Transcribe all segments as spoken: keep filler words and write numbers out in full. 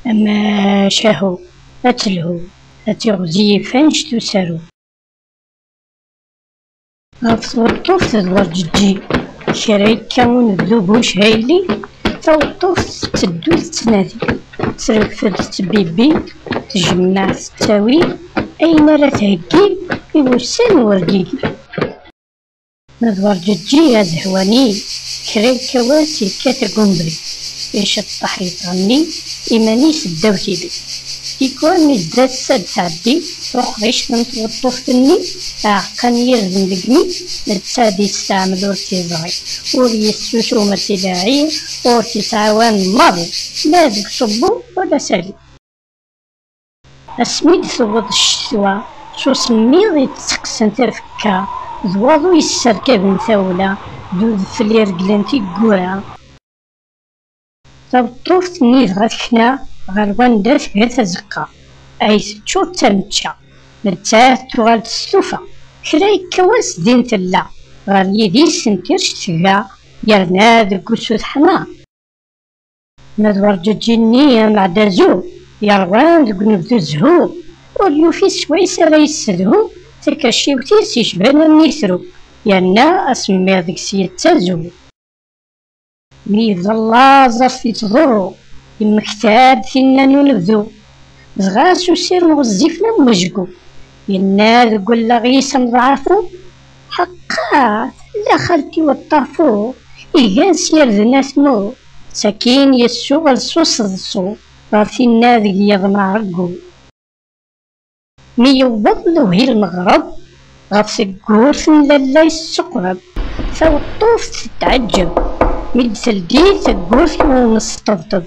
Amacahu, ad telhu, ad tiɣzi yif annect usaru. Ɣef tweṭṭuft d werǧeǧǧi, kra yekka unebdu bu chayli, taweṭṭuft tetteddu tettnadi, treffed tettbibbi, tjemmeɛ tettawi, ayen ara theggi i wussan n wergigi. Ma d werǧeǧǧi adehwani, kra yekka wass yekkat agumbri, iceṭṭeḥ yettɣenni, iman-is ddaw tili. Tikwal mi d ass ad tɛeddi tuqrict n tweṭṭuft-nni, aɛeqqa n yirden deg imi, netta ad yesteɛmel ur tt-iẓri, ur yessusum ad tt-ilaɛi, ur tt-ittɛawan maḍi, la deg uṣubbu wala s ali. Asmi d-tewweḍ ccetwa s usemmiḍ yetteqqsen tafekka, d waḍu yesserkaben tawla, d udfel ireglen tiggura. Taweṭṭuft-nni dɣa tekna ɣer wanda tga tazeqqa, ay teččur d tamečča, nettat tuɣal testufa, kra yekka wass din tella, ɣer yidis n tirct tga, yerna deg wusu teḥma. Ma d werǧeǧǧi-nni ameɛdazu, yerwan deg unebdu zhu, ur yufi swayes ara yessedhu, takaciwt-is yecban am nitru, yerna asemmiḍ deg-s yettazu. Mi yebda laẓ ar t-yettḍurru, yemmekta-d tinna n unebdu, dɣa s usirem ɣezzifen am wejgu, yenna deg wallaɣ-is ameḍɛafu: "Ḥeqqa, tella xalti weṭṭafu, igan s yirden atmu." Sakin yessuɣel s useḍsu ɣer tinna deg yiḍ n ɛeggu. Mi yewweḍ lewhi lmeɣreb, ɣef tewwurt n lalla yessuqreb. Taweṭṭuft tetɛeǧǧeb mi d-teldi tewwurt n umesṭebṭeb.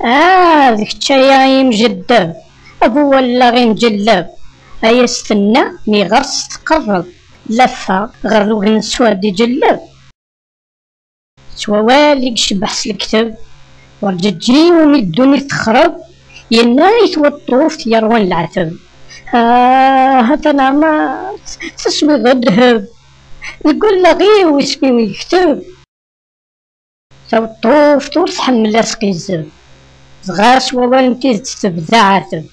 "Ah, d kečč aya imjeddeb, a bu wallaɣ imǧelleb!" ay as-tenna mi ɣer-s tqerreb, lafa ɣer ugensu ad iǧelleb. S wawal i icebbeḥ s lekteb, werǧeǧǧi umi ddunit texreb, yenna i tweṭṭuft yerwan leɛteb: "Ah, ha taneɛmart, teswiḍ ddheb, deg wallaɣ-iw isem-iw yekteb." Taweṭṭuft ur tḥemmel asqizzeb, dɣa s wawal n tidet tebda aɛteb.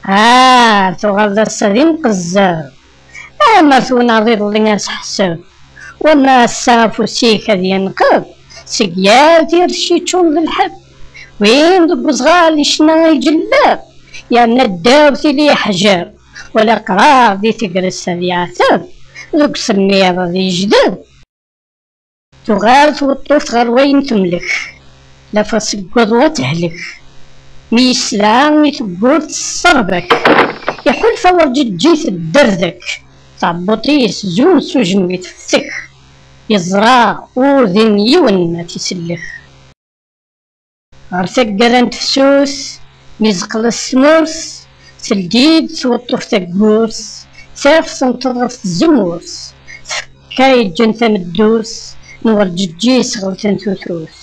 Ah, tuɣal d ass-a d imqezzeb. Amer twennɛeḍ iḍelli aseḥseb, wama ass-a afus-ik ad yenqeb seg yal tirci ččun d lḥeb. Win deg uzɣal icna iǧelleb, yerna ddaw tili yeḥjer, wala qrab di tegrest ad yeɛteb, deg usemmiḍ ad yejdeb. Tuɣal tweṭṭuft ɣer wayen temlek, lafa seg waḍu ad tehlek. Mi yesla i tewwurt tesserbek, iḥulfa werǧeǧǧi tedderdek, taɛebbuṭ-is zun s ujenwi teftek. Yeẓra ur din yiwen ad t-isellek. Ɣer taggara n tefsut, mi zeqqlet tmurt, teldi-d tweṭṭuft taggurt, taf tenṭeḍ ɣef tzemmurt, tfekka yeǧǧan tameddurt n werǧeǧǧi yesɣelten tutut.